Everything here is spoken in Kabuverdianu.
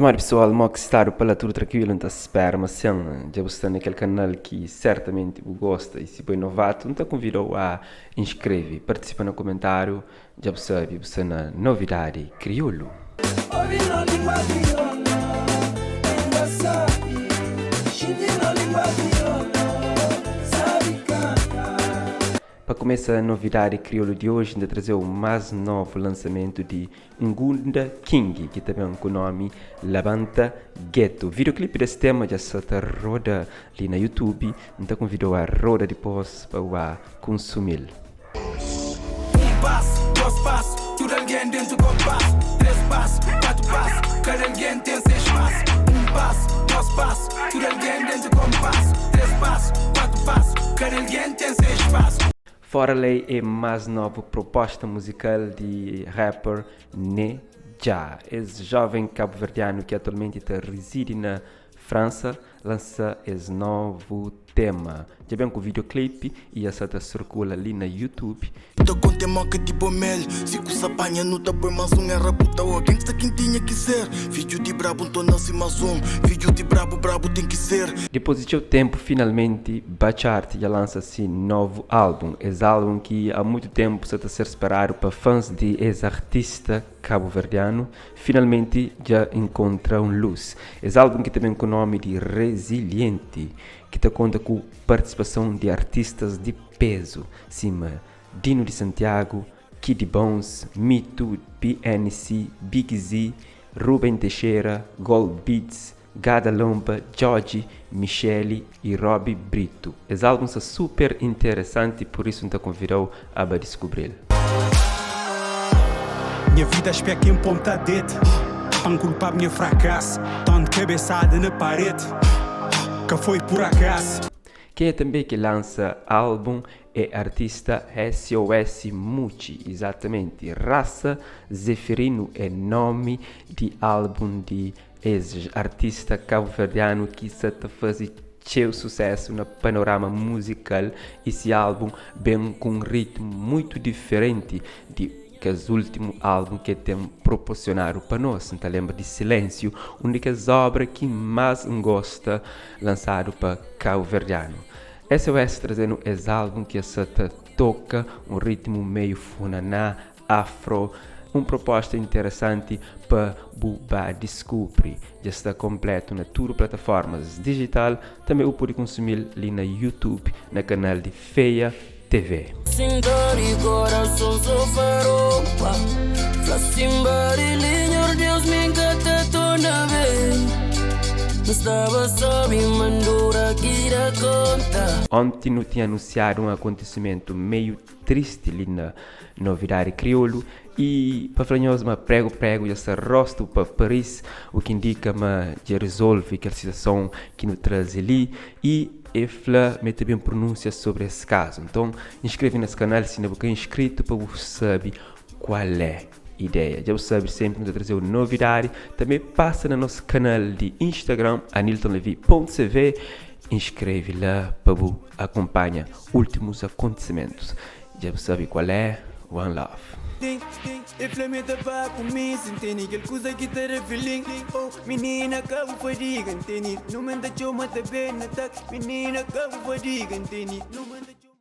modi pessoal, mo ki stadu pa la tudu trankuilu? N ta spera ma sin. Dja bu sta na kel kanal ki sertamenti bu gosta y si bu é novatu N ta konvidau a inskreve, partisipa na komentariu, dja bu sabe bu sta na Novidadi Kriolu. Pa kumesa Novidadi Kriolu di oji N ta trazeu más novu lansamentu di Ngunda King ki ta ben ku nomi Labanta Ghetto. Videoclip des tema dja sa ta roda li na YouTube, N ta konvidau a roda dipos pa bu ba kunsumil. Um passo, dois passo, tudo alguém dentro compasso. Três passo, quatro passo, cada alguém tem seu espaço. Um passo, dois passo, tudo alguém dentro compasso. Três passo, quatro passo, cada alguém tem seu espaço. Fora Lei é más novu proposta muzikal di rapper Ne Jah. Es joven kabuverdianu ki atualmenti ta rizidi na Fransa lansa es novu tema. Dja ben ku videoclip y dja sa ta sirkula li na YouTube. Ta konte moka di bo mel Si kusa panha nu ta poi mas un Era puta o gangsta kin tinha ki ser Fidju di brabu nton nasi mas un Fidju di brabu brabu ten ki ser. Dipôs di txeu ténpu, finalmenti Batchart dja lansa si novu álbun. Es álbun ki há mutu ténpu sa ta ser speradu pa fãs di es artista kabuverdianu, finalmenti dja inkontra un lus. Es álbun ki ta ben ku nómi di Resiliente, ki ta konta ku partisipason di artistas di pézu, sima Dino di Santiago, Kid Bones, Mito, BNC, Big Z, Ruben Teixeira, Gold Beats, Gada Lomba, Djodje, Michele y Roby Brito. Es álbum sta super interesanti pur isu N ta konvida-u a ba diskubri-l. Nha vida speka em ponta det Pa N kulpab nha frakas Tont kabesada na paret Ka foi pur akas. Kenha tanbe ki lansa álbum é artista SOS Mucci, izatamenti Raça Zeferino é nomi di álbum di Es artista kabuverdianu ki sa ta faze txeu susésu na panorama muzikal y si álbun ben ku un ritmu mutu diferenti di kes últimu álbun ki el ten proposionadu pa nos. N ta lenbra di Silénsiu, un di kes óbra ki más N gosta lansadu pa kabuverdianu. SOS traze-nu es álbun ki es sa ta toka un ritmu meiu funaná, Afro, un proposta interesanti pa bu ba diskubri. Dja sta konpletu na tudu plataformas dijital, tanbe bu pode konsumi-l li na YouTube na kanal di Feia TV. Sin dor y corazón so faropa Fla sin barili nhor Deus mi nka ta torna ben N staba sabi mandura ki da konta. Onti nu tinha anunsiadu un akontisimentu meiu tristi li na Novidadi Kriolu y pa fla nhos ma pregu pregu dja sta rostu pa Paris, u ki indika ma dja rizolve kel situason ki nu traze li y e fla ma e ta ben prununsia sobri es kazu. Nton, inskreve nes kanal si inda bu ka inskritu pa bu sabe kual é ideia. Dja bu sabe senpri nu ta traze-u novidadi. Tanbe pasa na nos kanal di Instagram aniltonlevy.cv inskreve la pa bu akonpanha últimus akontisimentus. Dja bu sabe kual é, one love. E fla mi ta pa ku mi Si nteni kel kuza ki ta da feeling Oh minina ka bu fadiga Nteni numa nta txoma ta ben na tak Minina ka bu fadiga Nteni numa nta txoma.